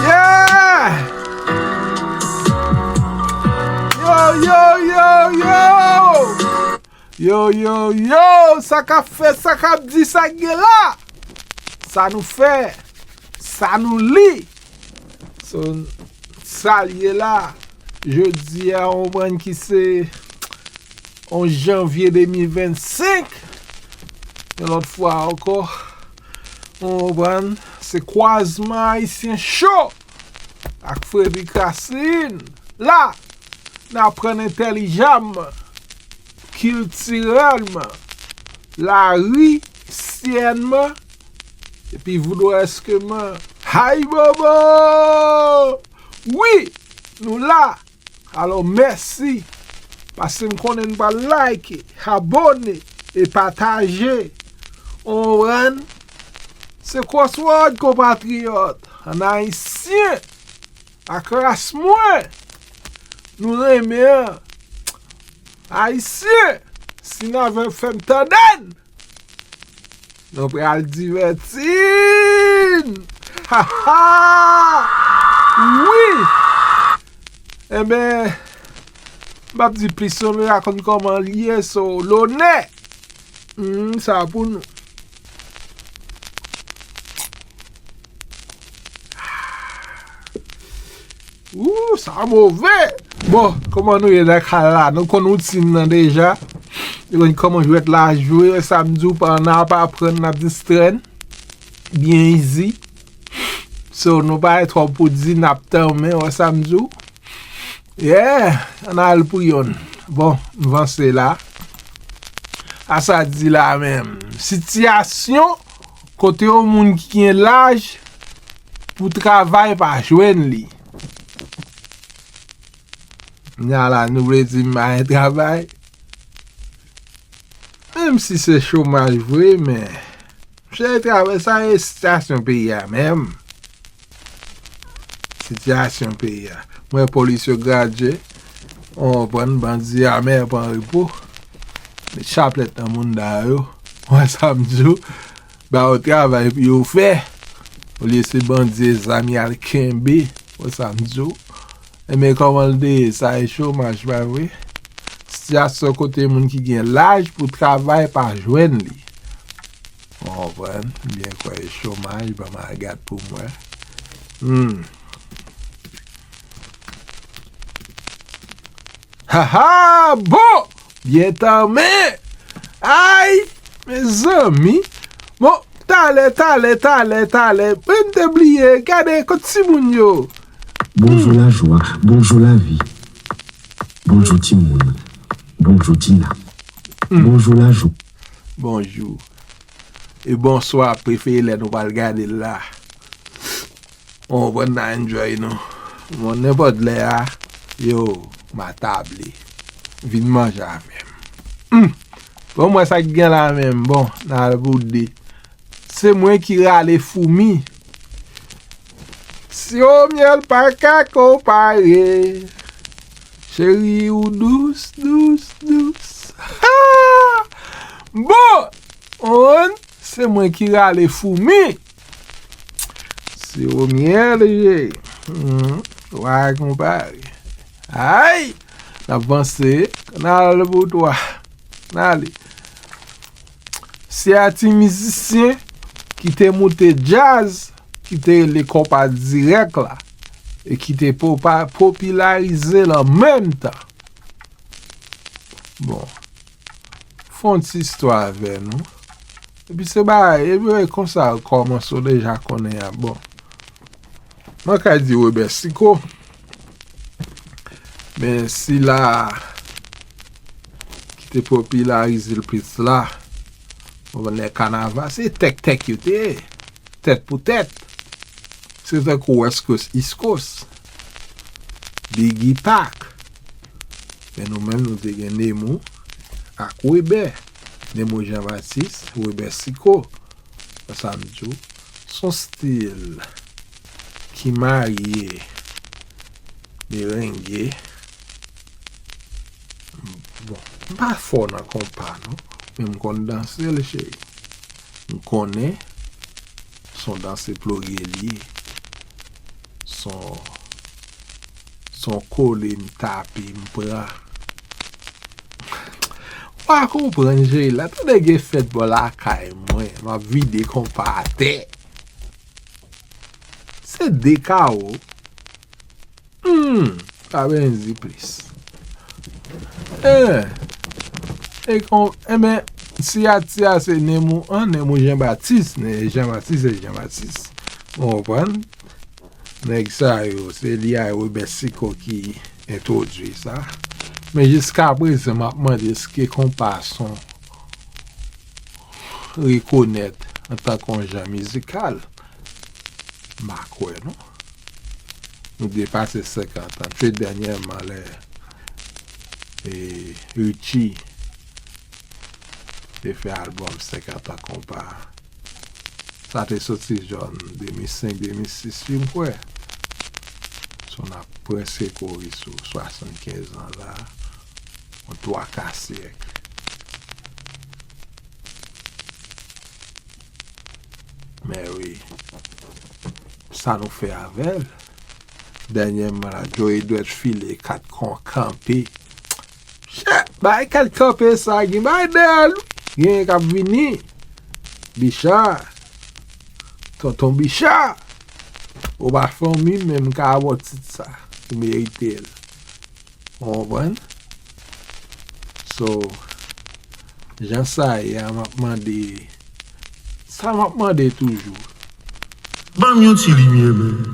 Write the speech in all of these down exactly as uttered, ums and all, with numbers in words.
Yeah! Yo, yo, yo, yo! Yo, yo, yo! Sa k ap fèt, sa k ap di, sa k gen la? Sa nou fè? Sa nou li? So, sa l ye la? Jodi a, w konprann ki se yon janvye de mil vennsenk. Yon lòt fwa ankò, w konprann, se Kwazman Ayisyen Cho ak Frederick Racine. La, n aprann entèlijanman, kiltirèlman, larisyènman, epi voudrèskeman. Hay bobo! Wi, nou la! Alò, mèsi, paske m konnen n pral like, abòne e pataje. Ou konprann? Se Crossword, konpatriyòt, an ayisyen, ak ras mwen. Nou renmen an. Ayisyen, si n avè fè m tande n. Nou pral divèti n! Ha, ha! Wi! Enben, m p ap di plis non, men rakonn kòman l ye, so, lonè! Hmm, sa pou nou. Ooh, sa move! Bon, kòman nou ye nan kay la? Nou konn woutin nan deja. Nou konn kòman jwèt la jwe, sa m di w, pandan n ap aprann, n ap distrè n. Byen easy. So, nou pa gen twòp pou di, n ap tanmen, wè sa m di w. Yeah, ann al pou yonn. Bon, m vanse la. A sa di la menm. Sitiyasyon kote yon moun ki gen laj pou travay pa jwenn li. Nya la, nou vle di m pa gen travay? Menm si se chomaj vre, men, chèche travay, sa e sitiyasyon peyi a menm. Sitiyasyon peyi a. M wè polis yo gradye. Ou konprann, bandi a mè pran repo. Met chaplèt nan mounda yo. Ou wè sa m di w? Ba yo travay pou yo fè. Olye se bandi e zam y al kenbe. Ou wè sa m di w? Enben, kòman l te ye? Sa e chomaj, pa vre? Sitiyasyon kote moun ki gen laj pou travay pa jwenn li. Ou konprann? M byen kwè e chomaj, ban m al gad pou m wè. Hmm. Ha, ha! Bon! Byen tanmen! Ay! Mezanmi! Bon, talè, talè, talè, talè. Mwen m te bliye. Gade, kot timoun yo? Bonjou, hmm, Lajwa. Bonjou, lavi. Bonjou, timoun. Bonjou, Tina. Hmm. Bonjou, Lajwa. Bonjou. E bonswa, prefere lè nou pral gade l la. Ou konprann, n a enjoy nou. Bon, nenpòt lè a, yo, m a table. Vin manje avè m. Hmm. Bon, m wè sa k gen la menm. Bon, n al pou de. Se mwen ki rale foumi. Siwo myèl pa ka konpare. Cheri, ou dous, dous, dous. Ha! Bon, on, se mwen ki rale foumi. Siwo myèl, je. Hmm, wa konpare. Ay! N ap vanse. N al pou twa. N ale. Se a ti mizisyen ki te moute djaz, ki te rele konpa dirèk la, e ki te popa-, popilarize l an menm tan. Bon, fè yon ti istwa avè nou. Epi se bagay, epi wè konsa l kòmanse, w deja konnen a. Bon, mwen ka di Webè Siko, men sila ki te popilarize l plis la, ou konnen kanaval, se tèk tèk yo te ye. Tèt pou tèt. Se tankou West Coast, East Coast, Biggie Pac. Men nou menm, nou te gen Nemou ak Webè. Nemou Jean Baptiste, Webè Siko. Sa m di w. Se yon stil ki marye merenge. Bon, m pa fò nan konpa, non, men m konn danse l, cheri. M konnen se yon danse ploge li ye. Se yon, se yon kole m tape, m pran. Ou pa konprann, cheri, la. Tande gen fèt bò lakay mwen, m ap vide konpa atè. Se de kawo. Hmm, pa bezwen di plis. Eh, e kon, enben, siyati a se Nemou an, Nemou Jean Baptiste, ne, Jean Baptiste se Jean Baptiste. Ou konprann? Nèg sa yo, se li a Robert Sicot ki entwodui sa. Men jiska prezan, m ap mande èske konpa se yon rekonèt antanke yon jan mizikal? M pa kwè, non. Nou depase senkant an. Se dènyèman lè, e, Richie te fè albòm senkant an konpa. Sa te soti zòn de mil senk, de mil sis, wi, m kwè. So, n ap prèske kouri sou swasannkenz an la. Yon twa ka syèk. Men wi, sa nou fè avè l? Dènyèman la, Joe Edouard file kat kon kanpe. Chè, bay kat kanpe sa, gen bay dèyè l, wi. Gen k ap vini. Bicha. Tonton Bicha. Ou pa fanmi, men m ka ba w tit sa. Ou merite l. Ou konprann? So, jan sa ye a, m ap mande, sa m ap mande toujou. Ban m yon ti limyè, menm.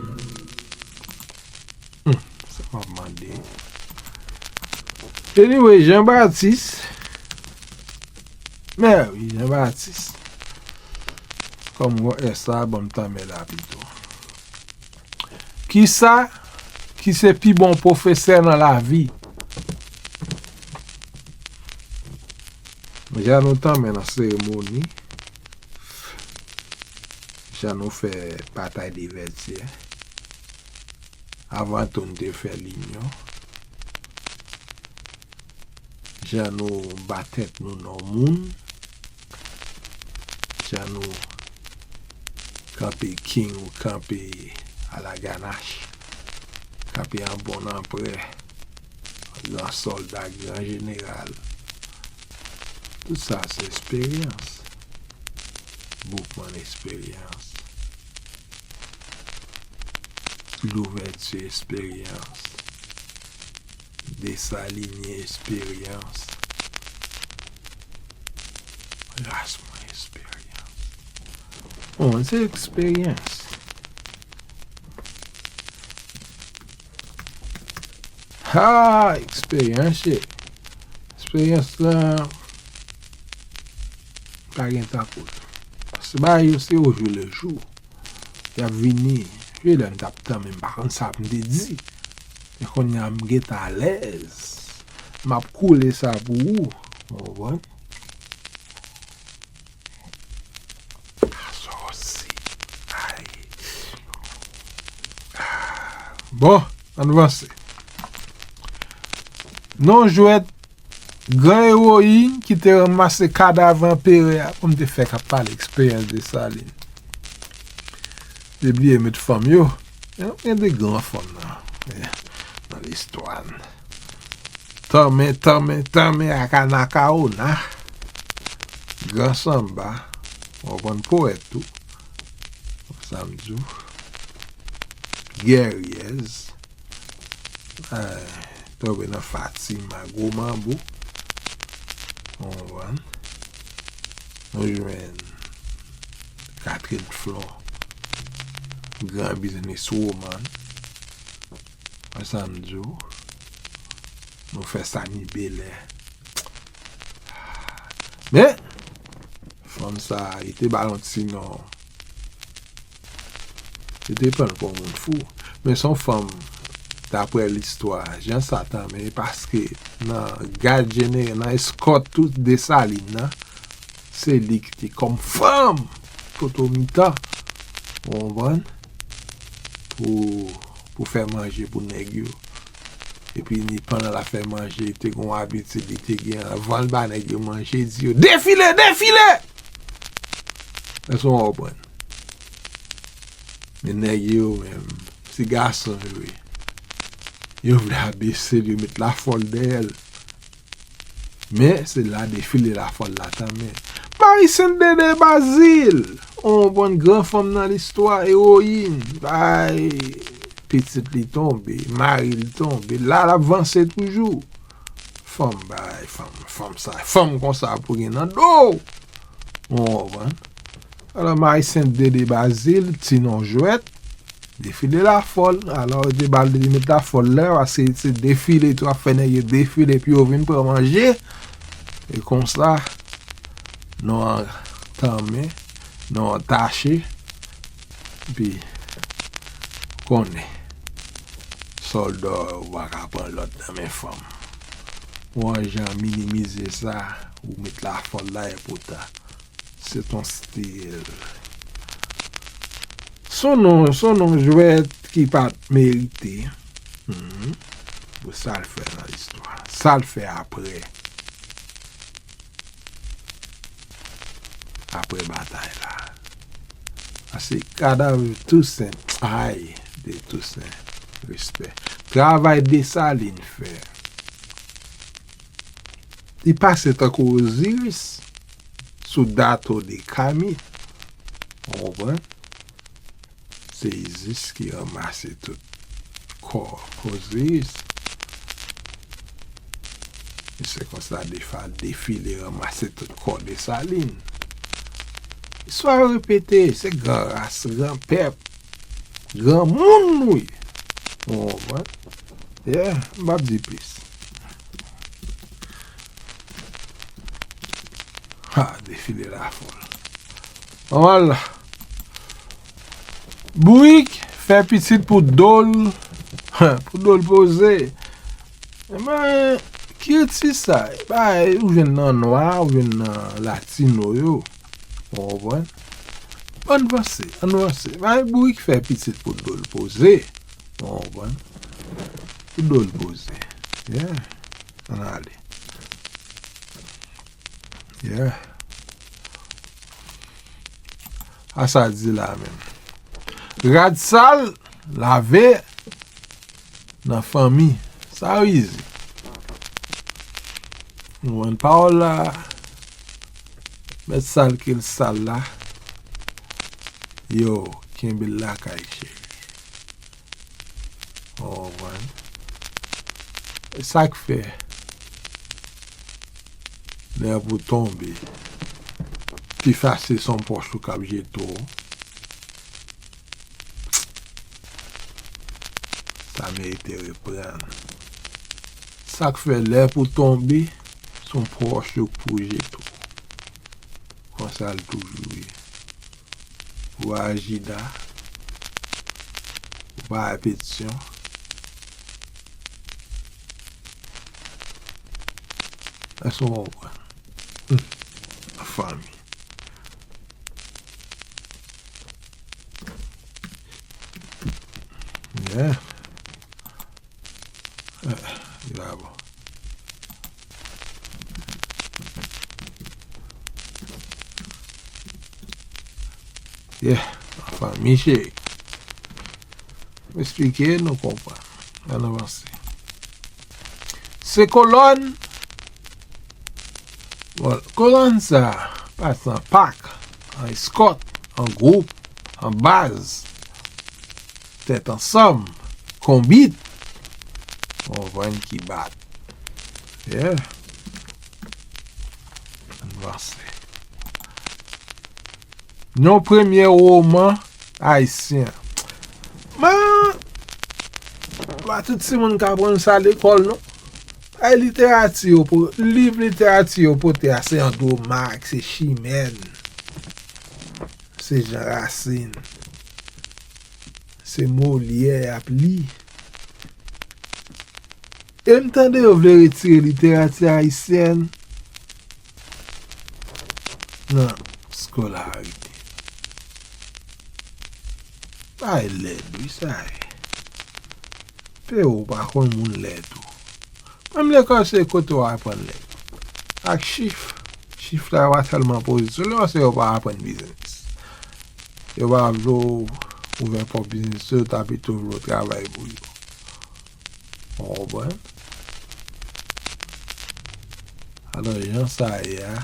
Hmm, sa m ap mande. Anyway, Jean Baptiste. Men wi, Jean Baptiste. Kòm gon S la, ban m tanmen la pito. Kisa ki se pi bon pwofesè nan lavi? Jan nou tanmen nan seremoni, jan nou fè batay de Vètyè, avan tou n te fè linyon, jan nou ba tèt nou non moun, jan nou kanpe king ou kanpe alaganach, kanpe an bon nan prè, gran sòlda, gran jeneral. Tout sa se esperyans. Boukman esperyans. Louvèti esperyans. Desalinyen esperyans. Ras mwen esperyans. Bon, se eksperyans. Ha, eksperyans, ye. Eksperyans la pa gen tankou l. Paske bagay yo se au jour le jour. Y ap vini. Se lè m t ap tann, men m pa konn sa pou m te di. Men kounye a m gentan alèz. M ap koule sa pou ou. Ou konprann? Asòsi. Ay. Bon, ann vanse. Non jwèt, gran ewoyin ki te ranmase kadav anperè a, pou m te fè k ap pale eksperyans Desalin. Te bliye met fanm yo. Gen de gran fanm nan, nan listwa n. Tanmen, tanmen, tanmen ak Anakaona. Gran sanba. Ou konprann, powèt tou. Sa m di w. Gèryèz. Eh, tonbe nan Fatima, gwo manbo. Ou konprann? Nou jwenn Catherine Flon. Gran bizniswoman. Wè sa m di w? Nou fè Samy Belair. Men, fanm sa, li te ba l yon ti non. Li te pran l pou yon moun fou. Men se yon fanm, daprè listwa, jan sa tanmen, paske nan gad jeneral, nan eskòt tout Desalin nan, se li ki te kòm fanm poto mitan. Ou konprann? Pou, pou fè manje pou nèg yo. Epi ni pandan l ap fè manje, li te gen yon abitid, li te gen, anvan l ba nèg yo manje, li di yo, "Defile, defile!" Èske w konprann? Men nèg yo menm, se gason yo ye. Yo vle abese l, yo met lafòl dèyè l. Men, se la defile lafòl la tanmen. Marie Sainte Dédé Bazile, ou konprann, gran fanm nan listwa, ewoyin, bay pitit li tonbe, mari l tonbe, la l ap vanse toujou. Fanm bay, fanm, fanm sa, fanm konsa pou gen nan do w. Ou konprann? Alò, Marie Sainte Dédé Bazile, ti non jwèt, defile lafòl. Alò, yo te ba l li met lafòl la, paske se defile tou ap fè nèg yo defile, epi yo vin pran manje. E konsa, non an tanmen, non an tache, epi konnen, sòlda w pa ka pran lòd nan men fanm. Ou an jan minimize sa, ou met lafòl la, e poutan. Se ton stil. Son non, son non jwèt ki pa t merite. Mhm. Pou sa l fè nan istwa. Sa l fè apre. Apre batay la. A se kadav Tousen. Ay, de Tousen. Respè. Travay Desalin fè. Li pase tankou Oziris sou dato de Kami. Ou konprann? Se Isis ki ranmase tout kò Oziris. E se konsa defa defile ranmase tout kò Desalin. Istwa yo repete, se gran ras, gran pèp, gran moun nou ye. Ou konprann? Yeah, m p ap di plis. Ha, defile lafòl. Nòmal. Bourik fè pitit pou do l, pou do l poze. Men, kilti sa, e pa ou jwenn nan nwa, ou jwenn nan latino yo. Ou konprann? Ann vanse, ann vanse. Bay Bourik fè pitit pou do l poze. Ou konprann? Pou do l poze. Yeah. Ann ale. Yeah. A sa di la menm. Rad sal, lave nan fanmi. Sa yo izi. Nou konprann pawòl la. Mèt sal ke l sal la. Yo, kenbe l lakay, cheri. Ou konprann? E sa k fè, lè pou tonbe, pi fasil se yon pwòch ou k ap jete w. Sa merite reprann. Sa k fè, lè pou tonbe, se yon pwòch ou k pou jete w. Konsa l toujou ye. Ou ajida. Ou pa repetityon. Èske w konprann? Hmm. Fanmi. Yeah. Eh, li pa bon. Yeah, anfen, Miche. M esplike, nou konprann. Ann avanse. Se kolòn. Bon, kolòn sa, pa t an pak, an eskòt, an gwoup, an baz. Tèt ansanm, konbit, ou konprann, ki bat. Yeah. Ann vanse. Yon premye woman ayisyen. Men, pa tout timoun ka aprann sa lekòl, non. Ay, literati yo, pou, liv literati yo pote a, se Andro Mak, se Chimèn, se Jan Rasin. Se Molyè y ap li. E m tande yo vle retire literati ayisyèn nan skolarite. Bagay lèd wi sa ye. P O pa konn moun lèd tou. Menm lekòl se kote w aprann lèd. Ak chif, chif la yo pa tèlman pozitif. Lè se yo pa aprann biznis. Yo pa vle w ouvè pwòp biznis yo, ta pito vle w travay pou yo. Ou konprann? Alò, jan sa ye a,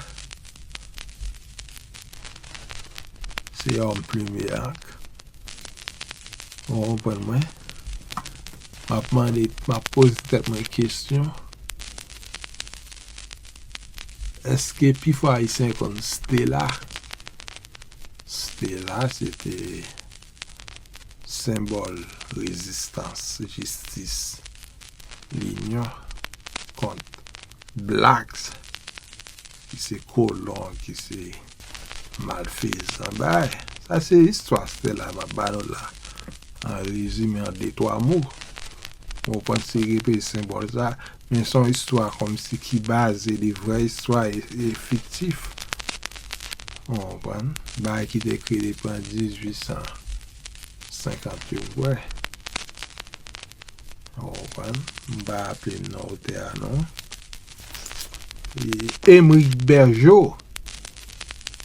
se yon plime ak. Ou konprann mwen? M ap mande, m ap poze tèt mwen kesyon. Èske pifò Ayisyen konn Stella? Stella, se te senbòl rezistans, jistis, linyon kont blacks, ki se kolon, ki se malfezan. Bay, sa se istwa Stella m ap ba nou la. An rezime, an de twa mo. Ou konprann, se repete senbòl sa, men se yon istwa kòmsi ki baze de vrè istwa e, e fiktif. Ou konprann? Bagay ki te kreye depi an dizuit san senkant yo, vre. Ou konprann? M pa raple m non otè a non. E, Emeric Bergeau.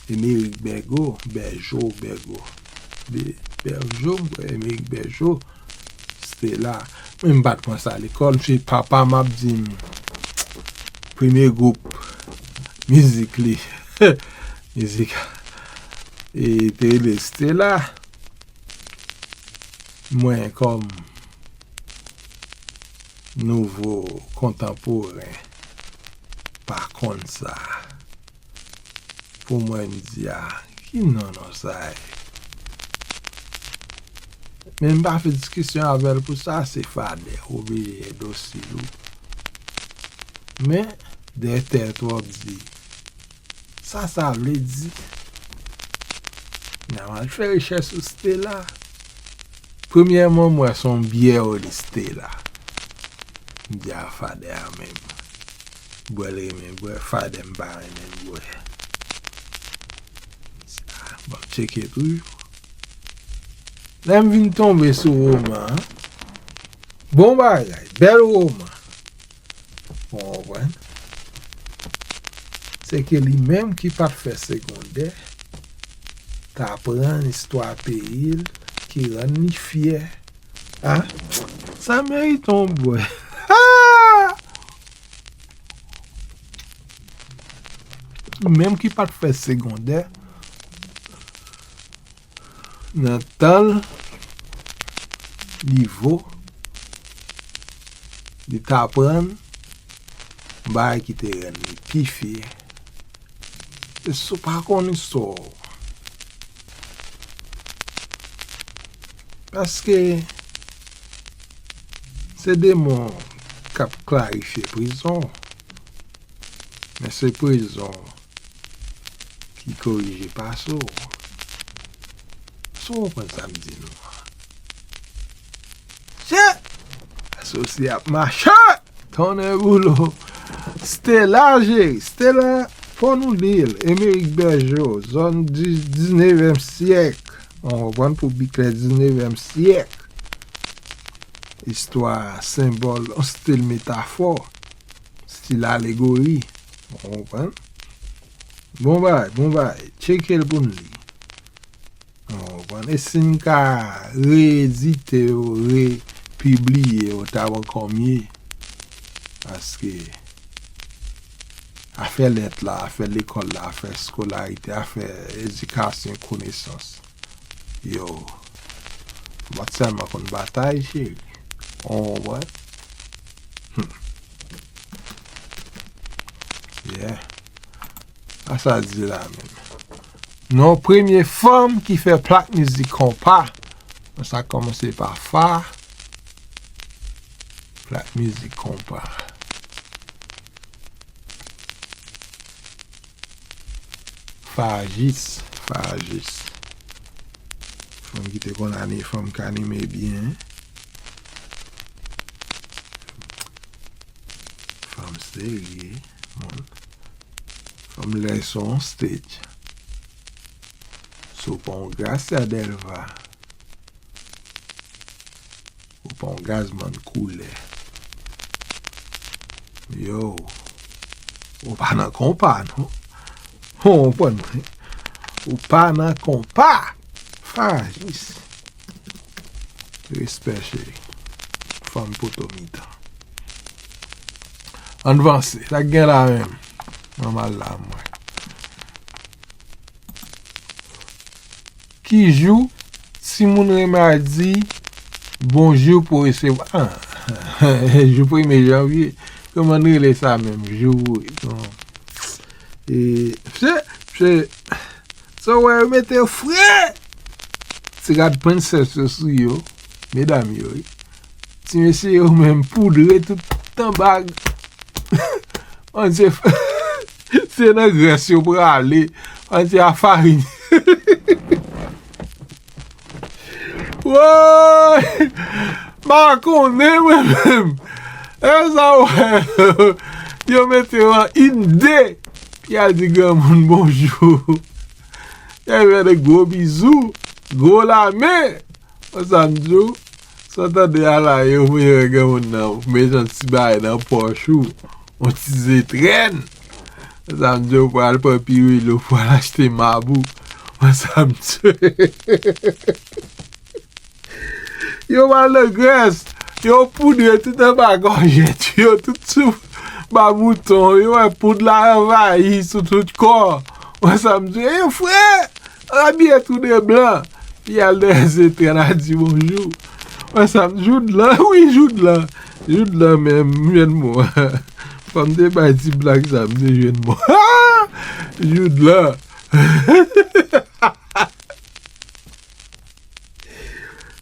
Emeric Bergeau, Bergeau, Bergeau. Be-, Bergeau, m kwè, Emeric Bergeau. Stella. Mwen m pa t pran sa lekòl, se papa m ap di m premye gwoup mizik li. Mizik e te rele Stella. Mwen kòm nouvo kontanporen pa konn sa. Pou mwen m di a, ki non non sa ye? Men m pa fè diskisyon avè l pou sa, se fadè, ou oblije dosil ou. Men, dèyè tèt ou ap di, sa sa vle di? N a mal fè rechèch sou Stella. Premyèman, m wè se yon byè yo rele Stella. M di a fadè a menm. Bwè l renmen bwè, fadè m pa renmen bwè. Bon, tcheke toujou. Lè m vin tonbe sou woman an, bon bagay, bèl woman. Ou konprann? Se ke li menm ki pa t fè segondè, t aprann istwa peyi l, ki rann li fyè. A, sa merite yon bwè. Li menm ki pa t fè segondè, nan tan l, nivo, li t aprann bagay ki te rann li pi fyè. E si w pa konn istwa w, paske se demon k ap klarifye prizon, men se prizon ki korije pase w. Si w konprann sa m di nou an. Shit! Asosye ap mache! Tonnè boulo! Stella, jeri, Stella, fò nou di l. Emeric Bergeau, zòn di, diznevyèm syèk. Ou konprann, pou bi klè, diznevyèm syèk. Istwa, senbòl, yon stil metafò, stil alegori. Ou konprann? Bon bagay, bon bagay. Tcheke l pou n li. Ou konprann? E si n ka reyedite yo, repibliye yo, t ap ankò mye. Paske afè lèt la, afè lekòl la, afè eskolarite, afè edikasyon, konesans. Yo, m pa t sèlman konn batay, cheri. Ou konprann? Hmm. Yeah. A sa di la menm. Non, premye fanm ki fè plak mizik konpa. Sa kòmanse pa fa. Plak mizik konpa. Fajis, fajis. Fanm ki te konn ani-, fanm k anime byen. Fanm serye, moun. Fanm lè sou yon stage. Si w pa yon Gracia Delva, Pon gazman koulè. Yo, ou pa nan konpa, non? Ou konprann mwen? Ou pa nan konpa. Fajis. Respè, cheri. Fanm poto mitan. Ann vanse. Sa k gen la menm? Manman la, mwen. Ki jou timoun renmen al di bonjou pou resevwa? Ah, jou premye janvye. Kòman n rele sa menm? Jou, non. E, se, se, sa w wè yo mete yo fre! Ti rad prensès yo sou yo, medam yo, wi. Ti mesye yo menm poudre tout tan bag. An se, se nan grès yo prale. An se a farin. Woy! M pa konnen mwen menm. E sa w wè? Yo mete yo an inde. Pi al di granmoun bonjou. Yo fè de gwo bizou, gwo lame. Wè sa m di w? Sa w tande a la, yo voye wè granmoun nan, mete yon ti bagay nan pòch ou, yon ti zetrèn. Wè sa m di w? Pral pran pirilo, pral achte mabou. Wè sa m di w? Yo pral nan grès, yo poudre tout anba gòjèt yo, tout sou ba bouton, yo wè poud la anvayi sou tout kò. Wè sa m di w? E frè, abiye tou de blan. Li al dèyè zetrèn al di bonjou. Wè sa m, Joudlan, wi, Joudlan. Joudlan menm, m jwenn mo. Fò m te bay ti blag sa, m te jwenn mo. Joudlan.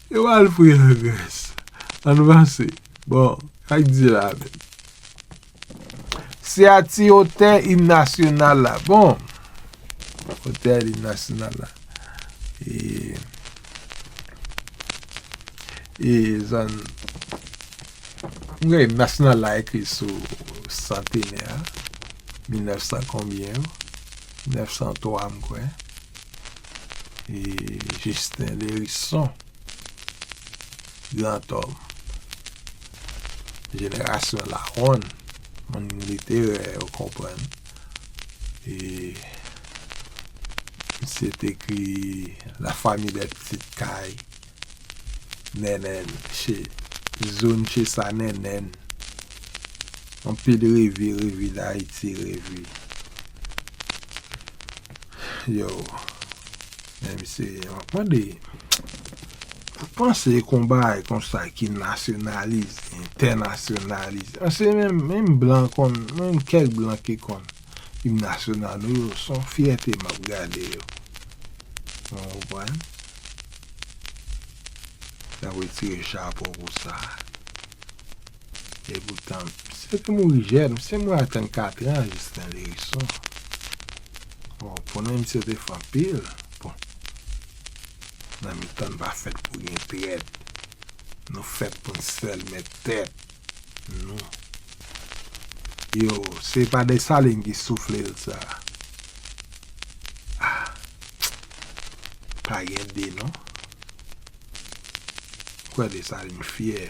Yo al fouye nan grès. Ann vanse. Bon, sa k di la menm? Siyati otè im nasyonal la. Bon, otè im nasyonal la. E, e zòn, m gen im nasyonal la ekri sou santenè a. Mil nèf san konbyen yo? Mil nèf san twa, m kwè. E Justin Lherisson, grandòm, jenerasyon Lawon, moun literè, ou konprann. E misye te ekri La famille des petites cailles, Nènèn, che, zòn che sa Nènèn. Anpil reve, reve Dayiti, reve. Yo, men misye, m ap mande, ou panse konba konsa ki nasyonalize, entènasyonalize? Paske menm, menm blan konn, menm kèk blan ki konn im nasyonal nou yo, se yon fyète m ap gade yo. Ou konprann? N ap retire chapo pou sa. E poutan, misye te mouri jèn, misye mouri a trannkat an, Justin Lherisson. Bon, pou nou, misye te fè anpil. Bon, nan mitan n pa fèt pou gen trèt. Nou fèt pou n sèl mèt tèt nou. Yo, se pa Desalin ki soufle l sa. Ah, pa gen de non. Kwè Desalin fyè.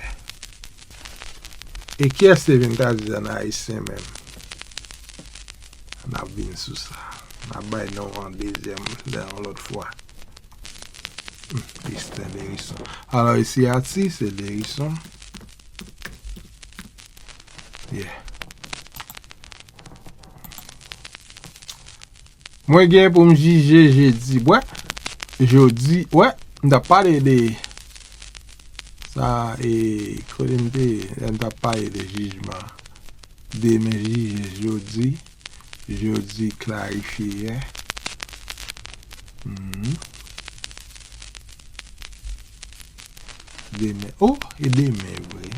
E kiyès te vin tradui an ayisyen menm? N ap vin sou sa. N ap bay non an dezyèm lè yon lòt fwa. Hmm, Justin Lherisson. Alò, isi Ati, se Lherisson. Yeah. Mwen gen pou m jije jedi. Wè, jodi, wè, m t ap pale de sa, e, kote m te ye, lè m t ap pale de jijman. Demen jije jodi, jodi klarifye yè. Mhm. Demen, oh, e demen vre.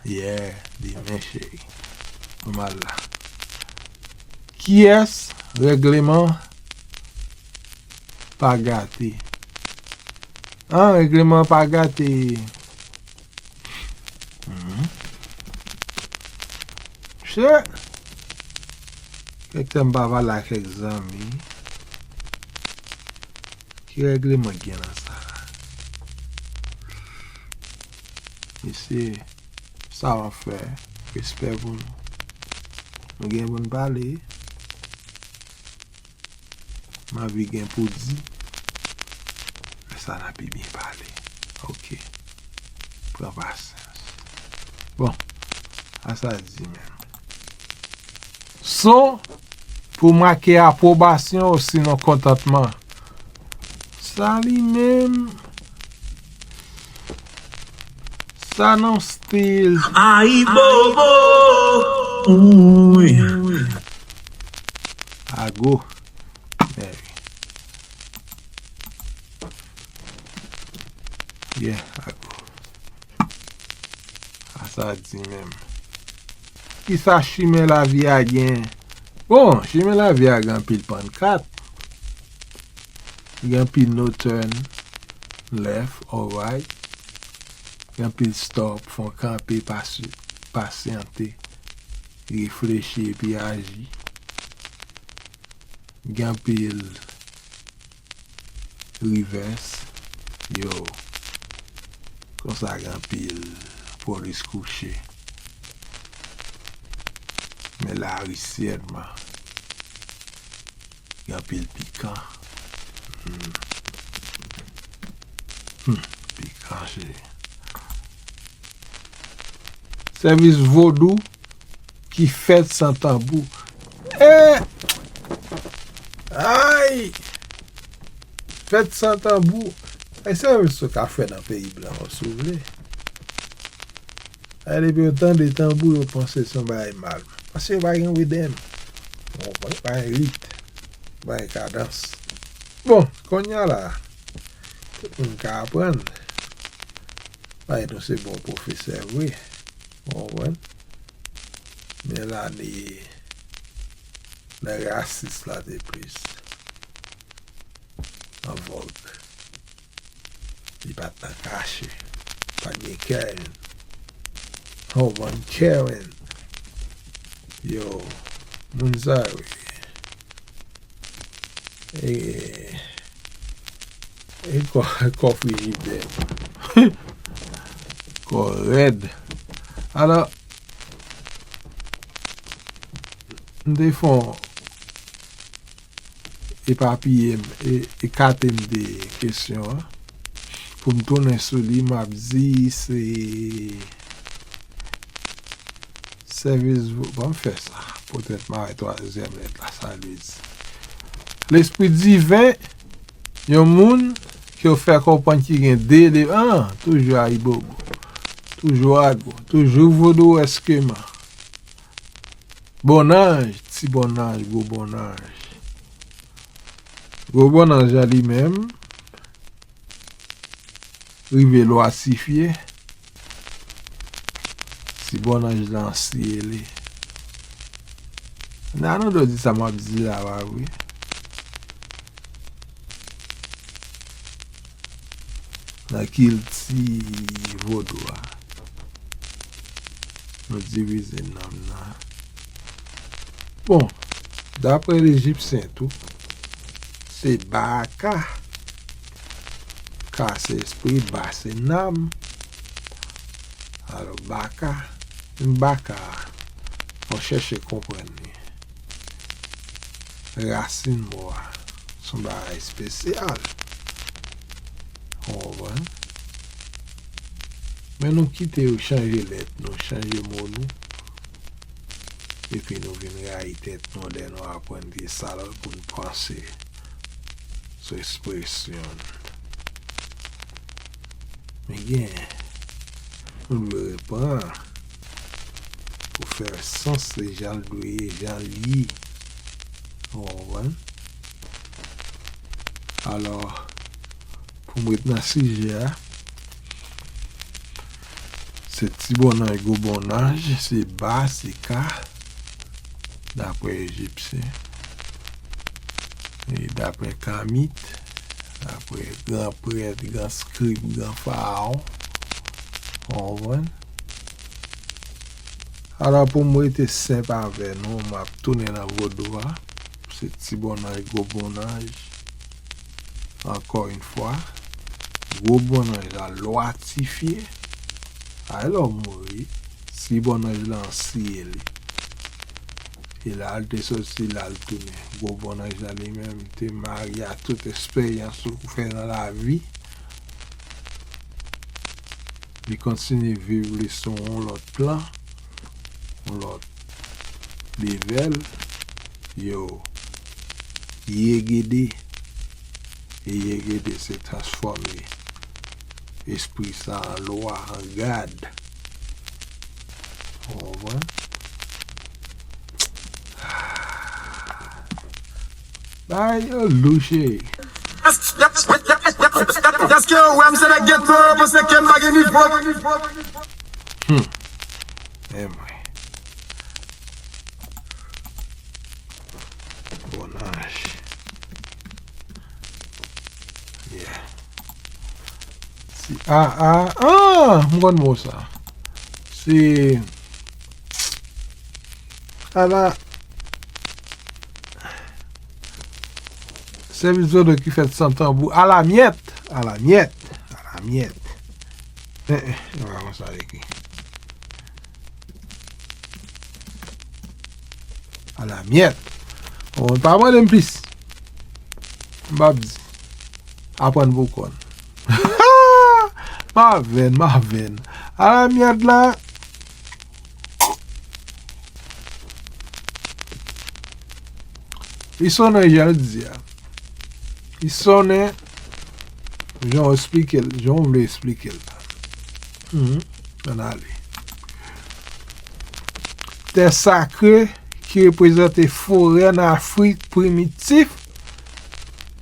Yeah, demen, cheri. Nòmal la. Kiyès règleman pa gate? An, règleman pa gate. Mhm. Chè. Kèk tan m pa pale ak kèk zanmi. Ki règleman k gen nan sa la? Mesye, sa w ap fè, respè pou nou. Nou gen pou n pale. M anvi gen pou di. Lè sa n a pi byen pale. Ok. Pran pasyans. Bon, a sa di menm. Son pou make apwobasyon osinon kontantman. Sa li menm. Sa nan stil. Ayibobo. Wi. Ago. Mèri. Yeah, ago. A sa di menm. Kisa chimen lavi a gen? Bon, chimen lavi a gen anpil pannkat. Gen anpil no turn left or right. Gen anpil stop, fò w kanpe, pasi-, pasyante, reflechi epi aji. Gen anpil rivès. Yo, konsa gen anpil polis kouche. Men lari syèlman. Gen anpil pikan. Hmm. Hmm, pikan, cheri. Sèvis vodou ki fèt san tanbou. E! Ay! Fèt san tanbou. Ay, sèvis ou ka fè nan peyi blan, si w vle. Ay, depi yo tande tanbou, yo panse se yon bagay mal. Paske yo pa gen ridèm. Bon, pa gen rit. Pa gen kadans. Bon, kounye a la, tout moun ka aprann. Bay nou se bon pwofesè vre. Ou konprann? Men lane, lè rasis la te plis an vòg. Li pa t nan kache. Pa t gen Karen. Ou konprann? Karen. Yo, moun sa yo ye. E, e kò, kò frijidè. Kò rèd. Alò, m te fè yon epapiye m, e, ekate m de kesyon an. Pou m tounen sou li, m ap di se sèvis vo-, ban m fè sa. Poutèt m a wè twazyèm lèt la, sa l vle di. Lespri diven, yon moun ke w fè konprann ki gen de, de, an, toujou ayibobo. Toujou ago, toujou vodou èskeman. Bonnanj, ti bonnanj, gwo bonnanj. Gwo bonnanj an li menm, rive lwatifye, ti bonnanj lan siyele. Nan nou do di sa m ap di la, pa vre? Nan kilti vodou a, nou divize nanm nan. Bon, daprè Lejipsyen tou, se ba a ka. Ka se espri, ba se nanm. Alò, ba ka, baka a, fò w chèche konprann li. Rasin mo a, se yon bagay espesyal. Ou konprann? Men nou kite yo chanje lèt nou, chanje mo nou. Epi nou vin rayi tèt nou lè nou aprann vye salòp pou n panse sou ekspresyon n. Men gen, nou dwe reprann pou fè sans li jan l dwe ye, jan l ye. Ou konprann? Alò, pou m ret nan sijè a, se ti bonnanj, gwo bonnanj, se ba, se ka, daprè Ejipsyen, e daprè Kamit, daprè gran prèt, gran skrib, gran farawon. Ou konprann? Alò, pou m rete senp avè nou, m ap tounen nan vodou a. Se ti bonnanj, gwo bonnanj. Ankò yon fwa, gwo bonnanj la lwatifye. Ay lè w mouri, si bòn anj lan siye li. E la l te soti la l tounen. Gwo bòn anj la li menm te marye a tout esperyans ou fè nan lavi. Li kontinye viv li sou yon lòt plan, yon lòt level. Yo, yegede. E yegede se transfòme espri sa an lwa, an gad. Ou konprann? Bagay yo lou, cheri. Èske w wè m se nèg geto, yo panse ke m pa gen nivo? Hmm. Anmwey. Bòn anj. Yeah. Si, ah, ah, ah, m konn mo sa. Se, ala, sèvis zodo ki fèt san tanbou, alamyèt, alamyèt, alamyèt. Eh, eh, e pa konsa l ekri. Alamyèt. Bon, pa mande m plis. M p ap di. Aprann pou w konn. Mavèn, mavèn. Alamyèt la. Li sonnen jan l di a. Li sonnen jan w esplike l, jan w vle esplike l la. Mhm. Ann ale. Tè sakre ki reprezante forè nan Afrik primitif,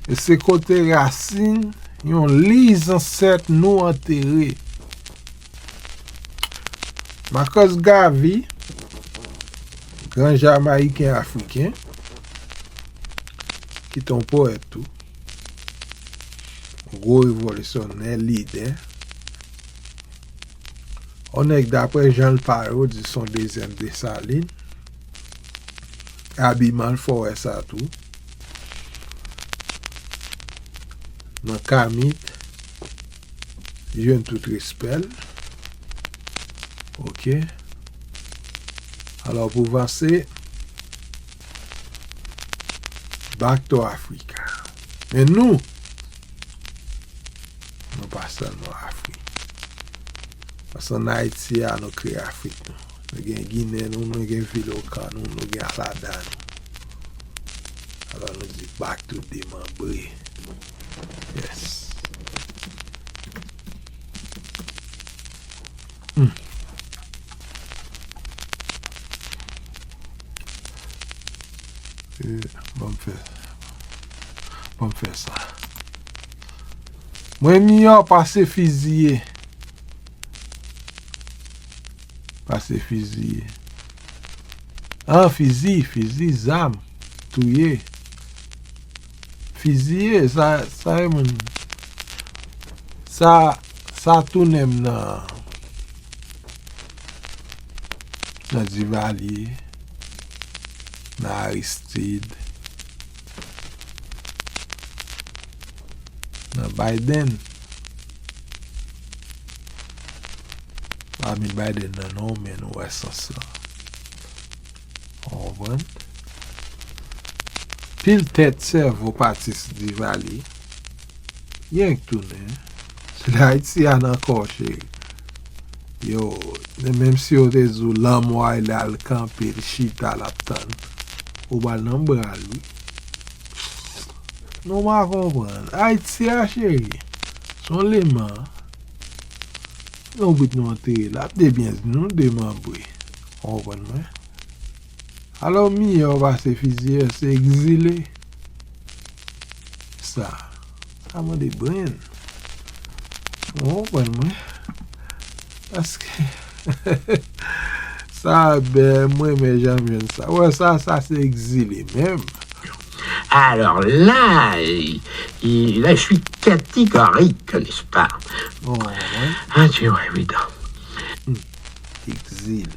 e se kote rasin yon liy zansèt nou antere. Marcus Garvey, gran Jamayiken Afriken, ki te yon powèt tou, gwo revolisyonè, lidè, yon nèg, daprè jan l pale, yo di se yon dezyèm Desalin. Abiman l fè w wè sa tou. Nan kamit, li jwenn tout respè l. Oke. Alò, pou vanse, back to Africa. Men nou, nou pa sèlman Afrik. Paske ann Ayiti a, nou kreye Afrik nou. Nou gen Ginen nou, nou gen Vilokan nou, nou gen Alada nou. Alò nou di back to demanbre. Yes. Hmm. E, ban m fè, ban m fè sa. Mwen miyò pase fiziye. Pase fiziye. An, fizi, fizi, zam, touye. Fiziye, sa, sa e moun. Sa, sa tounen m nan, nan Divalye, nan Aristide, nan Biden. Pa met Biden nan non, men nou wè sans lan. Ou konprann? Pil tèt sèvo pati sou Divalye. Yenk tounen. Sou Ayiti a nan kò, cheri. Yo, menm si yo te di w lanmò a, l al kanpe, l chita, l ap tann. Ou pral nan bra l, wi. Nou pa konprann. Ayiti a, cheri, se yon leman. Nou bout nou antere la, ap debyen nou demanbre. Ou konprann mwen? Alò, miyò pase fiziye, se egzile. Sa, sa mande brenn. Ou konprann mwen? Paske sa bèl, mwen renmen jan m jwenn sa. Wè sa, sa se egzile menm. Alors là, euh, il- là, je suis catégorique, n'est-ce pas? Bon, ouais. Ah, tu vois, évident. Hmm. Egzile.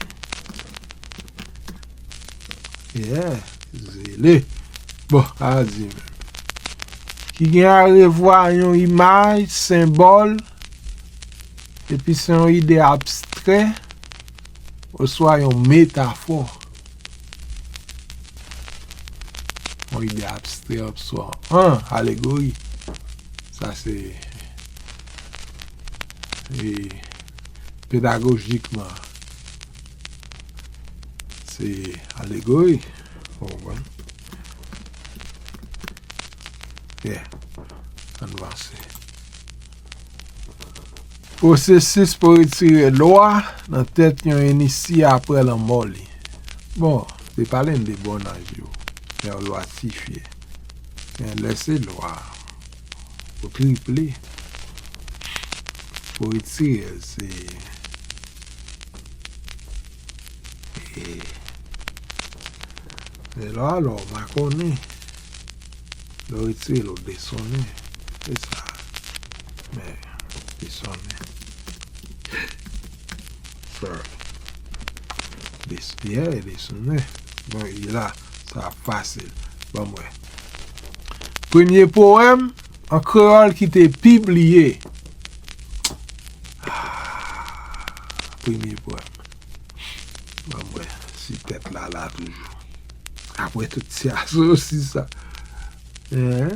Yeah, egzile. Bon, a di menm. Ki gen arevwa yon imaj, senbòl, epi se yon ide abstrè. abstrè oswa yon metafò. Yon ide abstrè oswa yon alegori. Sa se, e, pedagojikman, se alegori. Ou konprann? Yeah. Ann vanse. Pwosesis pou retire lwa nan tèt yon inisye apre lanmò li. Bon, se pale n de bòn aj yo, lè yo lwatifye. Men lè se lwa, ou triple, pou retire l, se, e, se lwa, lwa, ou makonnen. Lè w retire l, ou desonnen. Se sa. Men, desonnen. Sorry. Des-, yeah, desonnen. Bon, e la, sa ap fasil. Ban m wè. Premye powèm an kreyòl ki te pibliye. Ah, premye powèm. Ban m wè si tèt la la toujou. Apre tout ti asosi sa. Hein?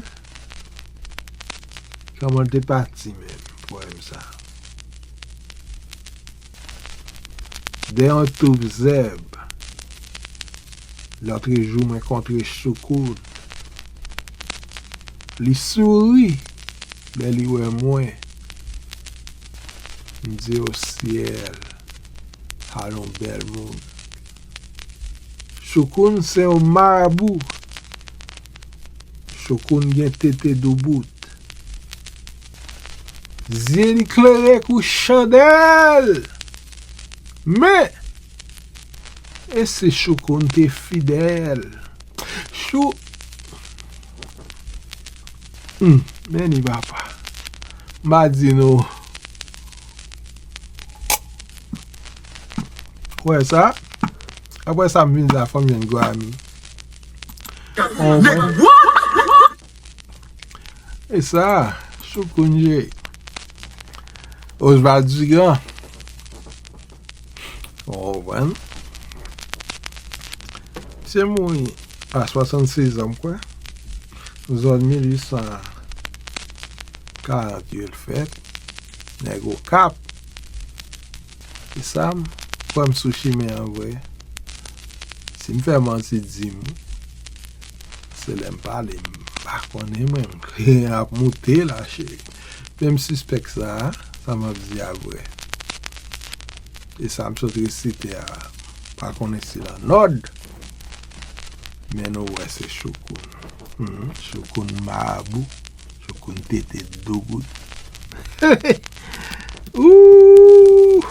Kòman l te pati menm, powèm sa? Dè yon touf zèb, lòtrejou mwen kontre Choukoun. Li souri lè li wè mwen. M di, o syèl, sa yon bèl moun. Choukoun se yon marabou. Choukoun gen tete doubout. Zye li klere kou chandèl. Men, e si Choukoun te fidèl? Chou-, hmm, men ni papa. M a di nou. Ou wè sa? Apre sa, m vin di a fanm jwenn Grammy. Ou konprann? E sa, Choukoun J. Oswald Dugan. Ou konprann? Misye mouri a swasannsez an, m kwè. Zòn mil uit san karant yo l fèt. Nèg Okap. E sa, m kwè m sou chimen an vre. Si m fè manti, di m. Se lè m pale, m pa konnen mwen, m ap moute la, cheri. Men m sispèk sa, sa m ap di a vre. E sa m sot resite a, pa konnen si l annòd. Men nou wè se Choukoun. Mhm, Choukoun marabou, Choukoun tete doubout. Ooh!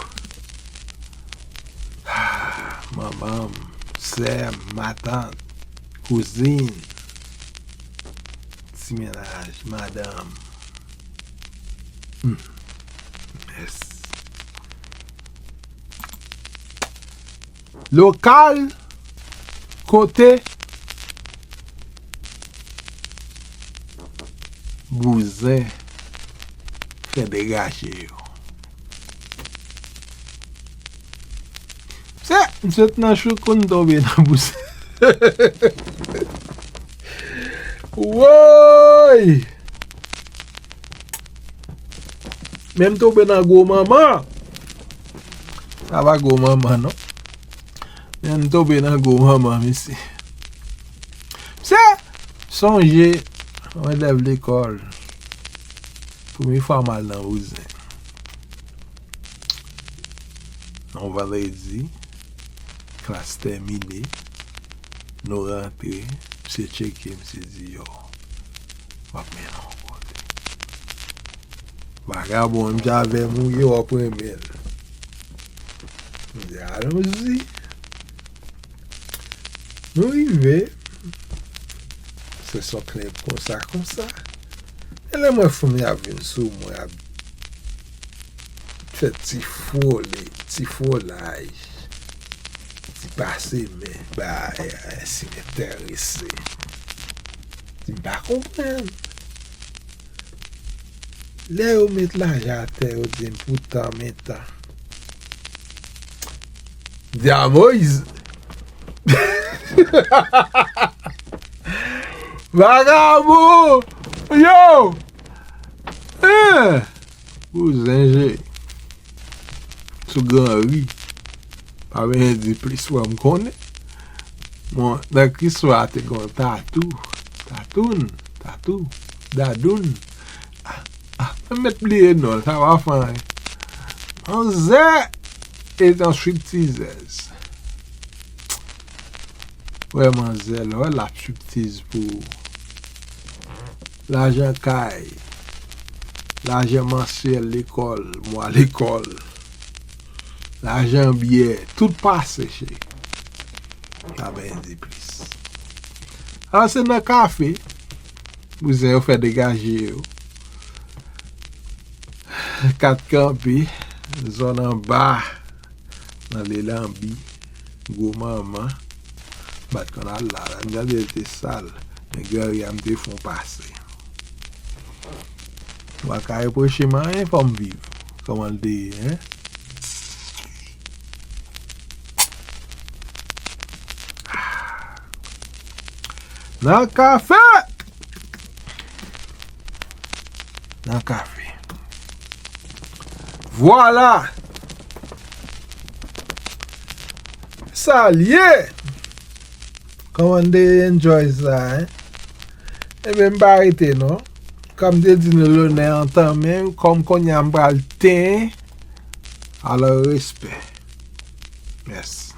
Manman m, sè m, matant, kouzin, ti mennaj, madanm. Hmm. Mès. Lokal kote bouzen fè degaje yo. Se, m sot nan Choukoun tonbe nan bouzen. Woy! Men m tonbe nan gwo manman. Sa pa gwo manman, non. Men m tonbe nan gwo manman, mesye. Mesye, sonje, yon elèv lekòl, premye fwa m al nan bouzen. Yon vandredi, klas tèmine, nou rantre, misye tcheke, misye di, yo, m ap mennen w yon kote. Vagabon, menm jan avè m ou ye, w ap renmen l. M di, alonzi. Nou rive, se son klèb konsa, konsa. E lè mwen fanmi ap vin sou mwen, ap fè ti fwole, ti fwolaj, ti pase men, bay, enterese. Di m pa konprann. Lè yo met lajan atè, yo di m pou tan men tan. Dyamoyiz. Vagabon. Yo. Hein. Bouzen je. Sou gran ri. Pa bezwen di plis, wè m konnen. Bon, nan Kriswa te gon Tatou. Tatoun. Tatou. Dadoun. Ah, ah, mwen mèt bliye non l, sa pa fè anyen. Manzè e yon striptizèz. Wè manzè, lè w wè l ap striptiz pou ou. Lajan kay, lajan mansyèl lekòl, mwa lekòl, lajan byè, tout pase, cheri. Pa bezwen di plis. Alò, se nan kafe, bouzen yo fè degaje yo. Kat kanpe, zòn anba, nan lelanbi, gwo manman, m pa t konn al la, la, m gade l te sal, men gran ri a m te fon pase. Ou pa ka repwoche m anyen, fò m viv. Kòman l te ye, en? Nan kafe! Nan kafe. Vwala! Sa l ye! Kòman n te enjoy sa, en? Ebyen, m pa rete, non. Kòm m te di nou, lonè an tanmen, kòm kounye a m pral tenyen, alò respè. Mèsi.